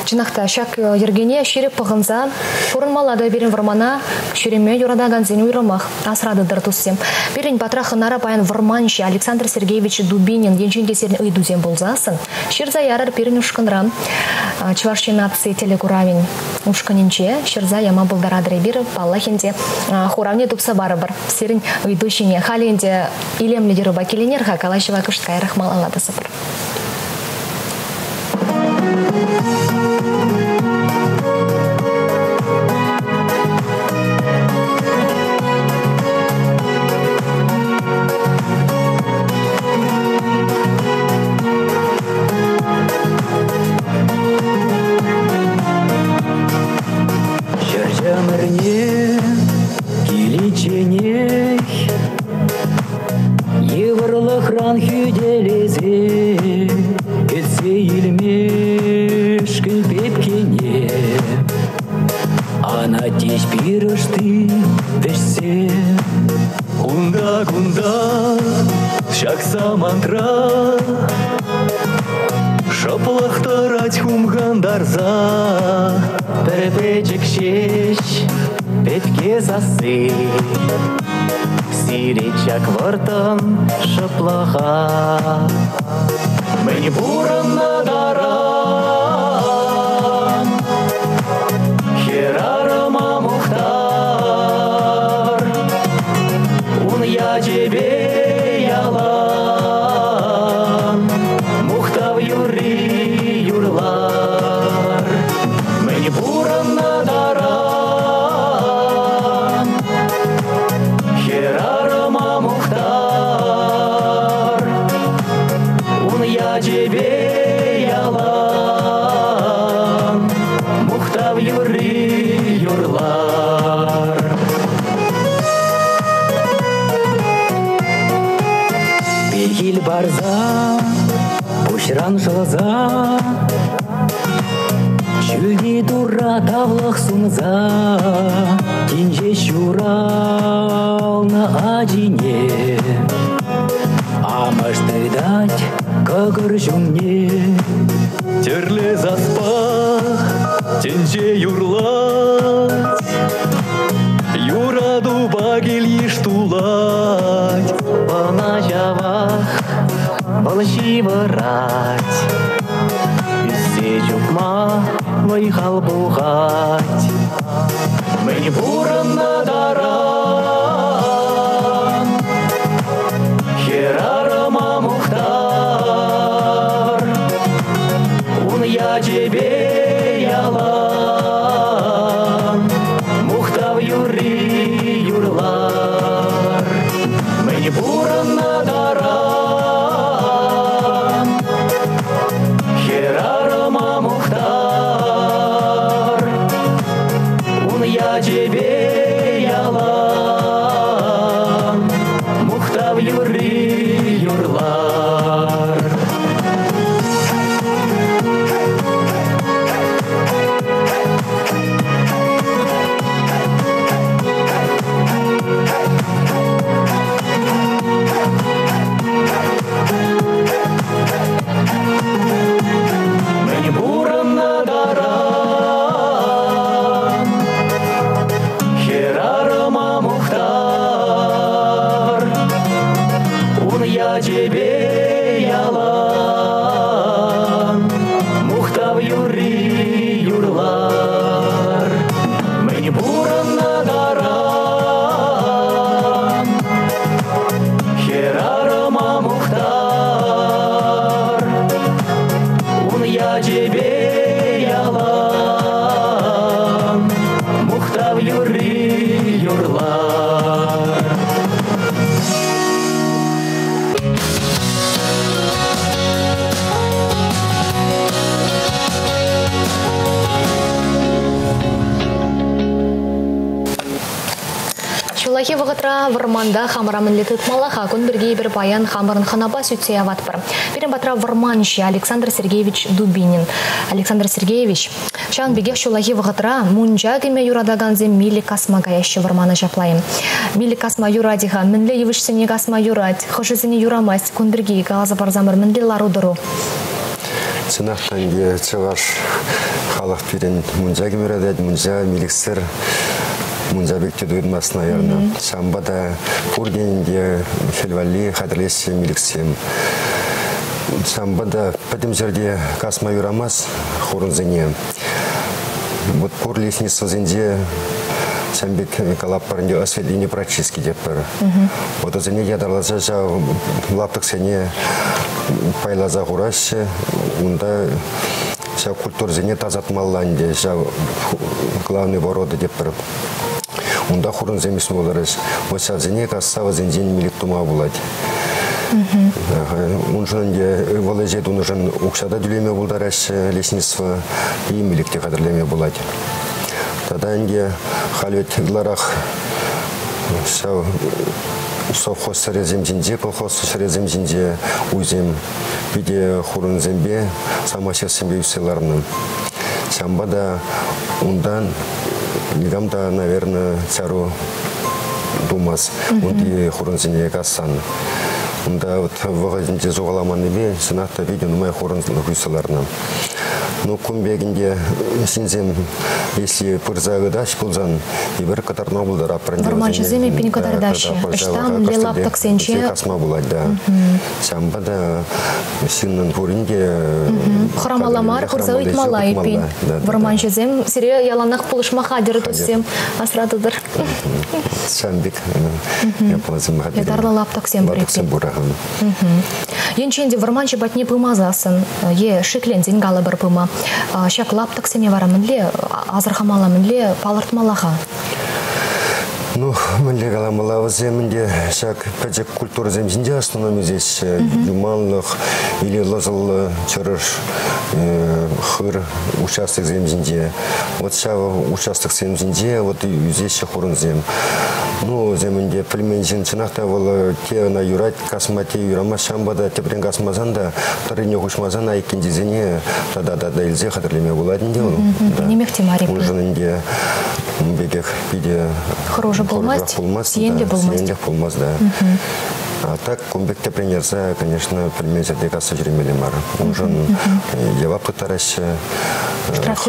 Чӑнах та, ҫак йӗркене ҫирӗп пӑхӑнса пурӑнмалла та пирӗн вӑрмана ҫӳреме юратакансен уйрӑмах. Асра тытӑр, туссем. Пирӗн патра хӑнара паян вӑрманҫӑ Александр Сергеевич Дубинин енчен те сирӗн ыйтусем пулсассӑн, ҫырса ярӑр пирӗн ушкӑнра. Чӑваш Ен наци телекуравӗн ушкӑнӗнче ҫырса яма пултаратӑр эпир, паллах ӗнтӗ, хуравне тупса парӑпӑр сирӗн ыйту ҫине. Халӗ ӗнтӗ илемлӗ юрӑпа киленер-ха, калаҫӑва кӑшт каярах малалла тӑсӑпӑр. Ҫӗр чӑмӑрне киличченех Йывӑрлӑхран хӳтӗлесе кӗтсе илмешкӗн пепкене Анатеҫ пирӗшти вӗҫсе. Унта-кунта ҫак самантра шӑплӑх тӑрать хумхантарса. Пӗр пӗчӗк ҫеҫ пепке сасси сирет ҫак вӑрттӑн шӑплӑха. Мӗн пурӑннӑ таран хӗрарӑма мухтар, ун ячӗпе ялан мухтав юрри юрлар. Мӗн пурӑннӑ таран хӗрарӑма мухтар, ун ячӗпе ялан мухтав юрри юрлар. Пехил парса, пуҫран шӑлса, ҫӳлти Турра тавлӑх сунса, тин ҫеҫ ҫуралнӑ ачине амӑш тытать кӑкӑр ҫумне. Тӗрлӗ саспа тӗнче юрлать, юратупа кил-йыш тулать. Ӑна ҫавах вӑл ҫывӑрать, ӳссе чупма вӑй-хал пухать. Мӗн пурӑннӑ таран хӗрарӑма мухтар, ун ячӗпе ялан мухтав юрри юрлар. Мӗн пурӑннӑ таран хӗрарӑма мухтар, ун ячӗпе ялан мухтав юрри юрлар. Мӗн пурӑннӑ таран хӗрарӑма Ҫуллахи вӑхӑтра вӑрманта хамӑра мӗнле тытмалла-ха? Кун пирки эпир паян хамӑрӑн хӑнапа сӳтсе яватпӑр. Пирӗн патра вӑрманҫӑ Александр Сергеевич Дубинин. Александр Сергеевич, ҫавӑн пекех ҫуллахи вӑхӑтра мунча кӗме юратакансем милӗк касма каяҫҫӗ вӑрмана ҫапла-им? Милӗк касма юрать-и-ха? Мӗнле йывӑҫсене касма юрать? Хӑшӗсене юрамасть? Кун пирки каласа парсамӑр, мӗнле лару-тӑру? Чӑнах та ӗнтӗ чӑваш халӑх пирӗн мунча кӗме юратать, мунча милӗксӗр мунча пек те туйӑнмасть, наверное. Ҫавӑнпа та пурте ӗнтӗ хӗл валли хатӗрлеҫҫӗ милӗксем. Ҫавӑнпа та пӗтӗм ҫӗрте касма юрамасть хурӑнсене. Вот пур лесницӑсенче ҫавӑн пек калатпӑр ӗнтӗ осветление практически тетпӗр. Вот вӗсене ятарласа ҫав лаптӑксене пайласа хураҫҫӗ. Унта ҫав культурӑсене тасатмалла ӗнтӗ, ҫав главный ворота тетпӗр. Унта хурӑнсем ӳсме пултараҫҫӗ. Вот ҫавсене касса вӗсенчен милӗк тума пулать. Уншӑн ӗнтӗ вӑл ӗҫе тунӑшӑн укҫа та тӳлеме пултараҫҫӗ лесництво и милӗк те хатӗрлеме пулать. Тата ӗнтӗ халь вӗт ытларах ҫав совхоз сӗресем ҫинче, колхоз сӗресем ҫинче уйсем питӗ хурӑнсемпе, самосевсемпе ӳссе ларнӑ. Ҫавӑнпа та унтан никам та, наверное, чару тумасть унти хурӑнсене кассан. Унта вот вӑхӑтӗнче сухаламаннипе чӑнах та питӗ нумай хурӑн ӳссе ларнӑ. Ну, кун пек ӗнтӗ ҫынсем, если пырса ытаҫ пулсан, эпир кӑтартма пултаратпӑр. Вӑрманҫӑсем эппин кӑтартаҫҫӗ. Ӑҫта мӗнле лаптӑксенче касма пулать, да. Ҫавӑнпа та ҫыннӑн пурин те хӑрамалла мар, пырса ыйтмалла эппин. Вӑрманҫӑсем сире яланах пулӑшма хатӗр туссем, асра тытӑр. Ҫавӑн пек ятарлӑ лаптӑксем пур. Лаптӑксем пур. Енчен те вӑрманҫӑ патне пымасассӑн е шикленсен калӑпӑр пыма, ҫак лаптӑксене вара мӗнле асӑрхамалла, мӗнле палӑртмалла-ха? Ну, мӗнле каламалла, вӗсем ӗнтӗ ҫак пӗчӗк культурӑсем ҫинче основном ӳсеҫҫӗ. Юманлӑх или лӑсӑллӑ чӑрӑш, хыр участоксем ҫинче. Вот ҫав участоксем ҫинче вот ӳсеҫҫӗ хурӑнсем. Ну, вӗсем ӗнтӗ пӗлмен ҫын чӑнах та вӑл те ӑна юрать касма, те юрамасть. Ҫавӑнпа та тӗпрен касмасан та, тӑррине хуҫмасан айккинчисене тата-тата илсе хатӗрлеме пулать ӗнтӗ вӑл. Нимех те мар. Уншӑн ӗнтӗ ун пекех питӗ хӑрушӑ пулмасть, сиенлӗ пулмасть. Сиенлӗх пулмасть, да. А так, кун пек тӗпрен ярса, конечно, пӗлмен ҫӗрте касса ҫӳремелле мар. Уншӑн явап тыттараҫҫӗ. Штраф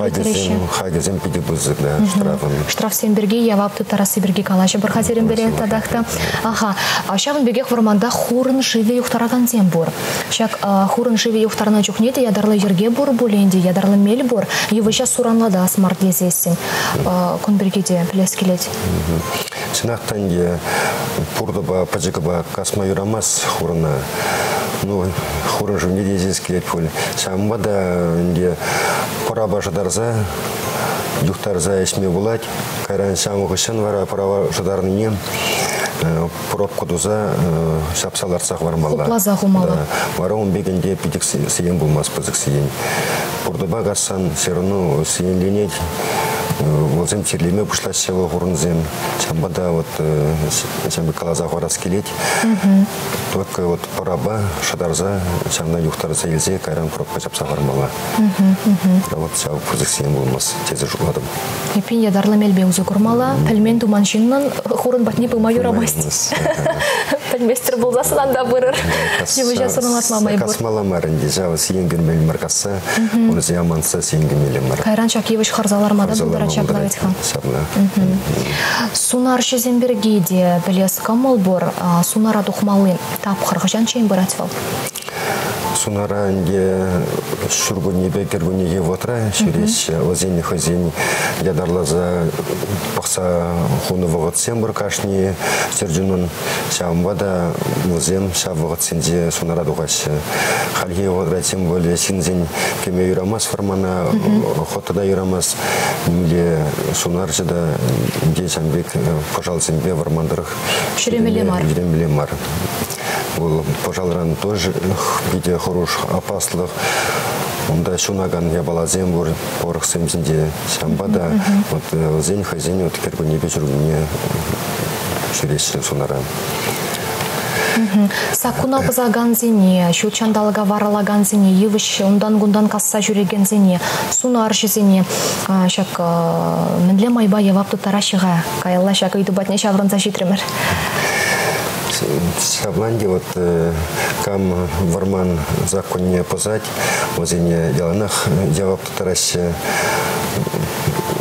Хакӗсем питӗ пысӑк, да, штрафӑн. Штрафсем пирки, явап тыттарасси пирки калаҫӑпӑр-ха сирӗнпе татах та. Аха, ҫавӑн пекех вӑрманта хурӑн шывӗ юхтаракансем пур. Ҫак хурӑн шывӗ юхтарнӑ чухне те ятарлӑ йӗрке пур пулин те, ятарлӑ мел пур. Йывӑҫа суранлатас мар тесессӗн. Кун пирки те пӗлес килет. Чӑнах та ӗнтӗ пуртӑпа, пӑчӑкӑпа касма юрамасть хурӑна. Ну, хурӑн шывне те ӗҫес килет пуль. Ҫавӑнпа та ӗнтӗ пӑрапа шӑтарса, юхтарса ӗҫме пулать. Кайран ҫавӑн хыҫҫӑн вара пӑрава шӑтарнине пробка туса ҫапса лартса хӑвармалла. Хупласа хумалла. Да. Вара ун пек ӗнтӗ питӗ сиен пулмасть, пысӑк сиен. Пуртӑпа кассан все равно сиенленет. Вӑлсем чирлеме пуҫлаҫҫӗ вӑл хурӑнсем. Ҫавӑнпа та вот ҫавӑн пек каласа хӑварас килет. Только вот пӑрапа шӑтарса, ҫавна юхтарса илсе кайран пробка ҫапса хӑвармалла. Вот ҫав пысӑк сиен пулмасть тесе шутлатӑп. Эппин ятарлӑ мелпе усӑ курмалла. Пӗлмен туман ҫыннӑн хурӑн патне пыма юрамасть. Пӗлместӗр пулсассӑн ан пырӑр. Йывӑҫа сӑнлатма май пур. Касмалла мар ӗнтӗ. Ҫав сиен кӳрмелле мар касса, унсен амантса сиен кӳмелле мар. Кайран ҫак йывӑҫ хӑрса ларма та пултарать ҫапла вӗт-ха. Ҫапла. Сунарҫӑсем пирки те пӗлес кӑмӑл пур. Сунара тухмалли тапхӑр хӑҫанччен пырать вӑл? Сунара ӗнтӗ ҫуркуннепе кӗркуннехи вӑхӑтра ҫӳреҫҫӗ. Вӗсен хӑйсен ятарласа пӑхса хунӑ вӑхӑтсем пур кашни чӗрчунӑн. Ҫавӑнпа та вӗсем ҫав вӑхӑтсенче сунара тухаҫҫӗ. Хальхи вӑхӑтра тем более ҫынсен кӗме юрамасть вӑрмана, охота та юрамасть. Нимле сунарҫӑ та те ҫавӑн пек пӑшалсемпе вӑрман тӑрӑх ҫӳремелле мар. Ҫӳремелле мар. Вӑл пӑшалран тоже питӗ хӑруш опаслӑх. Унта ҫунакан япаласем пур, порохсем ҫинче. Ҫавӑнпа та вот вӗсен хӑйсен вот кӗркуннепе ҫуркунне ҫӳреҫҫӗ сунара. Саккуна пӑсакансене, ҫут ҫанталӑка варалакансене, йывӑҫ унтан-кунтан касса ҫӳрекенсене, сунарҫӑсене ҫак мӗнле майпа явап тыттараҫҫӗ-ха? Каялла ҫак ыйту патне ҫаврӑнса ҫитрӗмӗр. Ҫапла ӗнтӗ вот кам вӑрман законне пӑсать, вӗсене яланах явап тыттараҫҫӗ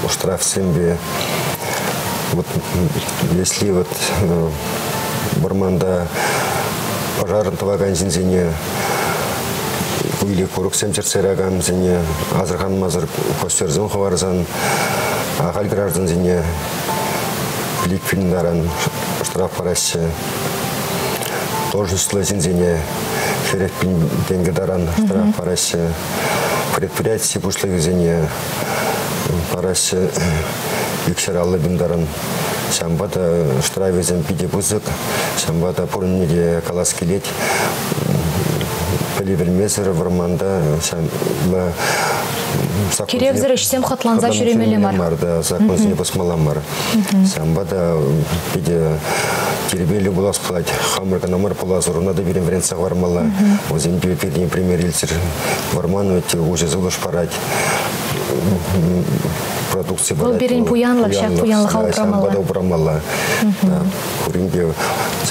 штрафсемпе. Вот если вот вӑрманта пожар тӑвакан ҫынсене или курӑксем чӗртсе яракансене асӑрханмасӑр костерсем хӑварсан ахаль граждансене ликвиндаран штраф параҫҫӗ. Должностлӑ ҫынсене 40 пин тенкӗ таран штраф параҫҫӗ. Предприяти пуҫлӑхӗсене параҫҫӗ 250 пин таран. Ҫавӑнпа та штрафӗсем питӗ пысӑк. Ҫавӑнпа та пурне те калас килет. Пӗли пӗлмесӗр вӑрманта ҫавӑнпа Киревсӗр ӗҫсем хӑтланса ҫӳремелле мар. Мар, да, законсене пӑсмалла мар. Ҫавӑнпа та питӗ тирпейлӗ пулас пулать. Хамӑр кӑна мар пулас, урӑна та пирӗн вӗрентсе хӑвармалла. Вӗсем пиртен пример илчӗр. Вӑрман ведь уҫӑ сывлӑш парать, продукци парать. Вӑл пирӗн пуянлӑх, ҫак пуянлӑха упрамалла. Ҫавӑнпа та упрамалла. Пурин те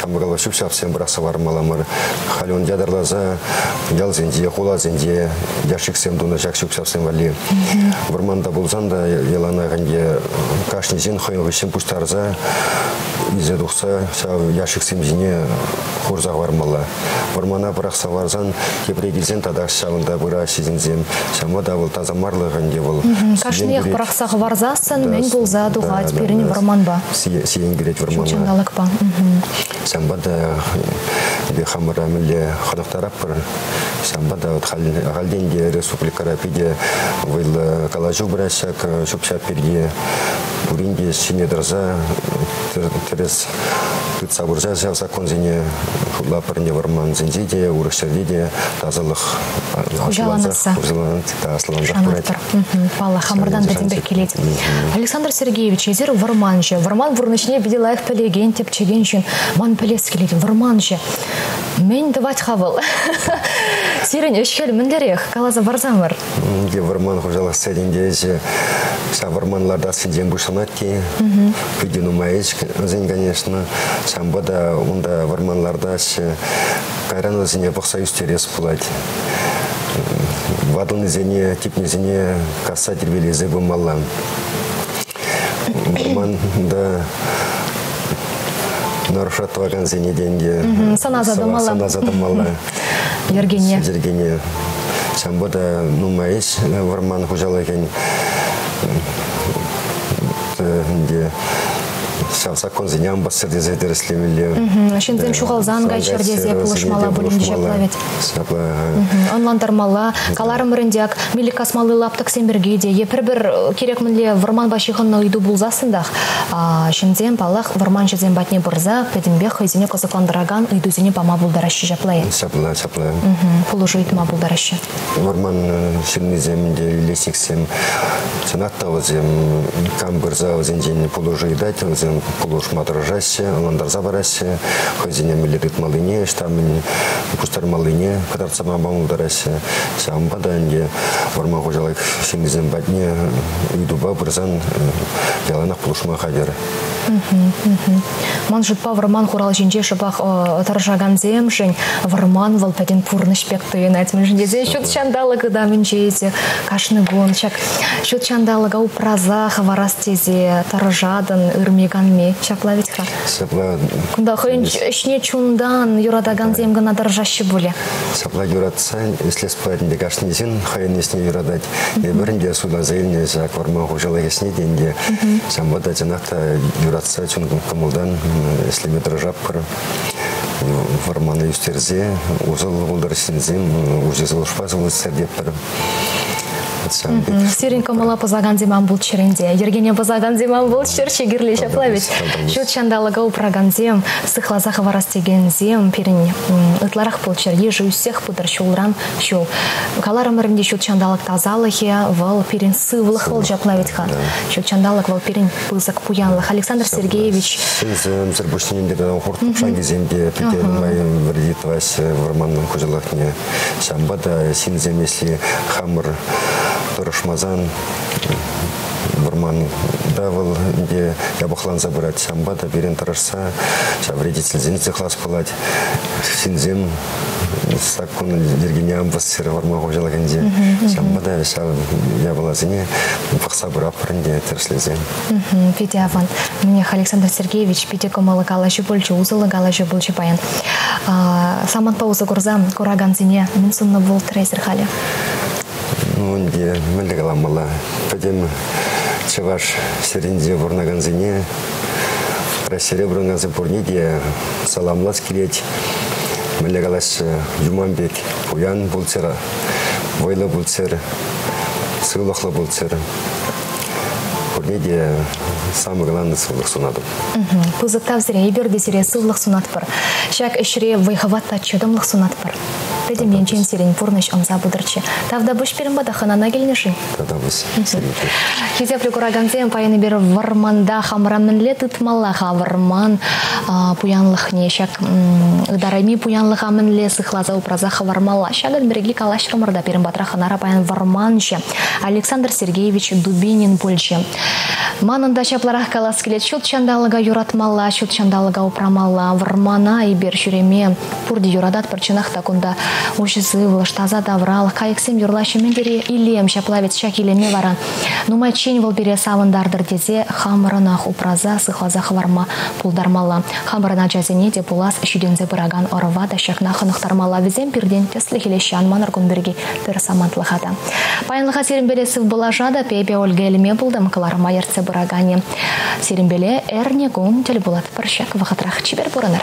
ҫамрӑкла ҫӳп-ҫапсем пӑрахса хӑвармалла мар. Халь ун ятарласа ялсенче, хуласенче ящиксем тунӑ ҫак ҫӳп-ҫапсем валли. Вӑрманта пулсан та яланах ӗнтӗ кашни ҫын хӑйӗн хыҫҫӑн пуҫтарса илсе тухса ҫав ящиксем ҫине хурса хӑвармалла. Вӑрмана пӑрахса хӑварсан тепре килсен татах ҫавӑнта пыраҫҫӗ ҫынсем. Ҫавӑнпа та вӑл тасамарлӑх ӗнтӗ вӑл. Кашниех пӑрахса хӑварсассӑн мӗн пулса тухать пирӗн вӑрманпа? Сиен кӳрет вӑрмана. Ҫутҫанталӑкпа. Ҫавӑнпа та эпир хамӑра мӗнле хӑнӑхтаратпӑр, ҫавӑнпа та вот ахальтен те республикӑра питӗ вӑйлӑ калаҫу пырать ҫак ҫӳп-ҫап пирки. Пурин те ҫине тӑрса тӗрӗс тытса пырса ҫав законсене шутлатпӑр ӗнтӗ вӑрмансенче те, урӑх ҫӗрте те тасалӑх хуҫаланасса аслӑлансах пырать. Паллах, хамӑртан пӗтӗмпех килет. Александр Сергеевич, эсир вӑрманҫӑ. Вӑрман пурнӑҫне питӗ лайӑх пӗлекен, тӗпчекен ҫын. Ман пӗлес килет, вӑрманҫӑ. Мӗн тӑвать-ха вӑл? Сирӗн ӗҫ-хӗл мӗнлерех? Каласа парсамӑр. Ӗнтӗ вӑрман хуҫалӑх сетӗнче ӗҫӗ ҫав вӑрман лартассинчен пуҫланать те. Питӗ нумай ӗҫ вӗсен, конечно. Ҫавӑнпа та унта вӑрман лартаҫҫӗ. Кайран вӗсене пӑхса ӳстерес пулать. Ватӑлнисене, типнисене касса тирпейлесе пымалла. Вӑрманта нарушать тӑвакансене те ӗнтӗ сӑнаса тӑмалла. Сӑнаса тӑмалла. Йӗркене. Йӗркене. Ҫавӑнпа та нумай ӗҫ вӑрман хуҫалӑхӗн ӗнтӗ ҫав законсене ан пӑсчӑр тесе тӗрӗслемелле. Ҫынсем ҫухалсан кайччӑр тесе пулӑшмалла пулин ҫапла вӗт. Ҫапла. Ӑнлантармалла. Каларӑмӑр ӗнтӗ ак милӗк касмалли лаптӑксем пирки те е пӗр-пӗр кирек мӗнле вӑрманпа ҫыхӑннӑ ыйту пулсассӑн та ҫынсем, паллах, вӑрманҫӑсем патне пырса пӗтӗмпех хӑйсене кӑсӑклантаракан ыйтусене пама пултараҫҫӗ ҫапла-и? Ҫапла, ҫапла. Пулӑшу ыйтма пултараҫҫӗ. Вӑрман ҫыннисем те, лесниксем, чӑнах та вӗсем кам пырса вӗсенчен пулӑшу ыйтать, вӗсем пулӑшма тӑрӑшаҫҫӗ, ӑнлантарса параҫҫӗ, хӑйсене мӗнле тытмаллине, ӑҫта мӗн пуҫтармаллине кӑтартса пама пултараҫҫӗ. Ҫавӑнпа та ӗнтӗ вӑрман хуҫалӑх ҫыннисем патне ыйтупа пырсан яланах пулӑшма хатӗр. Ман шутпа вӑрман хуралҫинче шӑпах тӑрӑшакансемшӗн вӑрман вӑл пӗтӗм пурнӑҫ пек туйӑнать. Мӗншӗн тесен ҫут ҫанталӑк ытамӗнче эсӗ кашни кун ҫак ҫут ҫанталӑка упраса хӑварас тесе тӑрӑшатӑн ырми-канми. Ҫапла вӗт-ха? Ҫапла. Кунта хӑйӗн ӗҫне чунтан юратакансем кӑна тӑрӑшаҫҫӗ пулӗ. Ҫапла юратса ӗҫлес пулать ӗнтӗ кашни ҫын хӑйӗн ӗҫне юратать. Эпир ӗнтӗ суйласа илнӗ ҫак вӑрман хуҫалӑх ӗҫне те ӗнтӗ ҫавӑнпа та чӑнах та юратса чун кӑмӑлтан ӗҫлеме тӑрӑшатпӑр. Вӑрмана ӳстерсе усӑллӑ пултӑр ҫынсем, уҫӑ сывлӑшпа сывлӑшса тетпӗр. Сирӗн кӑмӑла пӑсакансем ан пулччӑр ӗнтӗ. Йӗркене пӑсакансем ан пулччӑр, чи кирли ҫапла вӗт. Ҫут ҫанталӑка упракансем, сыхласа хӑварас текенсем пирӗн ытларах пулччӑр. Йышӗ ӳссех пытӑр ҫулран ҫул. Каларӑмӑр ӗнтӗ, ҫут ҫанталӑк тасалӑхӗ вӑл пирӗн сывлӑх вӑл ҫапла вӗт-ха. Ҫут ҫанталӑк вӑл пирӗн пысӑк пуянлӑх. Александр Сергеевич. Ҫынсемсӗр пуҫне ӗнтӗ хурт кӑпшанкисем те питӗ нумай вӗрентет тӑваҫҫӗ вӑрман хуҫалӑхне. Ҫавӑнпа та ҫынсем, если хамӑр тӑрӑшмасан, вӑрманта вӑл ӗнтӗ япӑхланса пырать. Ҫавӑнпа та пирӗн тӑрӑшса ҫав вредительсене сыхлас пулать. Ҫынсем саккун йӗркине ан пӑсчӑр вӑрман хуҫалӑхӗнче. Ҫавӑнпа та ҫав япаласене пӑхса пыратпӑр ӗнтӗ тӗрӗслесе. Питӗ аван. Мӗнех, Александр Сергеевич, питӗ кӑмӑллӑ калаҫу пулчӗ, усӑллӑ калаҫу пулчӗ паян. Самантпа усӑ курса куракансене мӗн суннӑ пултӑр эсир халӗ? Ну, ӗнтӗ мӗнле каламалла, пӗтӗм чӑваш ҫӗрӗнче пурӑнакансене, Раҫҫейре пурӑнакансем пурне те саламлас килет. Мӗнле калаҫҫӗ, юман пек пуян пулччӑр, вӑйлӑ пулччӑр, сывлӑхлӑ пулччӑр. Пурне те самый главный сывлӑх сунатӑп. Пысӑк тав сире, эпир те сире сывлӑх сунатпӑр. Ҫак ӗҫре вӑй-хӑват та чӑтӑмлӑх сунатпӑр. Пӗтӗм енчен сирӗн пурнӑҫ ӑнса пытӑрччӗ. Тавтапуҫ пирӗн пата хӑнана килнӗшӗн. Тавтапуҫ. Хисеплӗ куракансем, паян эпир вӑрманта хамӑра мӗнле тытмалла-ха вӑрман пуянлӑхне, ҫак ытарайми пуянлӑха мӗнле сыхласа упраса хӑвармалла. Ҫакӑн пирки калаҫрӑмӑр та пирӗн патра хӑнара паян вӑрманҫӑ Александр Сергеевич Дубинин пулчӗ. Манӑн та ҫапларах калас килет, ҫут ҫанталӑка юратмалла, ҫут ҫанталӑка упрамалла, вӑрмана эпир ҫӳреме пурте юрататпӑр. Чӑнах та кунта уҫӑ сывлӑш, таса тавралӑх, кайӑксем юрлаҫҫӗ. Мӗн тери илем, ҫапла вӗт ҫак илеме вара нумайччен вӑл пире савӑнтартӑр тесе хамӑрӑнах упраса, сыхласа хӑварма пултармалла. Хамӑрӑн ачасене те пулас ҫитӗнсе пыракан ӑрӑва та ҫакна хӑнӑхтармалла. Вӗсем пиртен тӗслӗх илеҫҫӗ, ан манӑр кун пирки пӗр самантлӑха та. Паянлӑха сирӗнпеле сывпуллаша та эпӗ Ольга Эльме пултӑм, кӑларӑма ертсе пыраканӗ. Сирӗнпеле эрнекун тӗл пулатпӑр ҫак вӑхӑтрах. Чипер пурӑнӑр.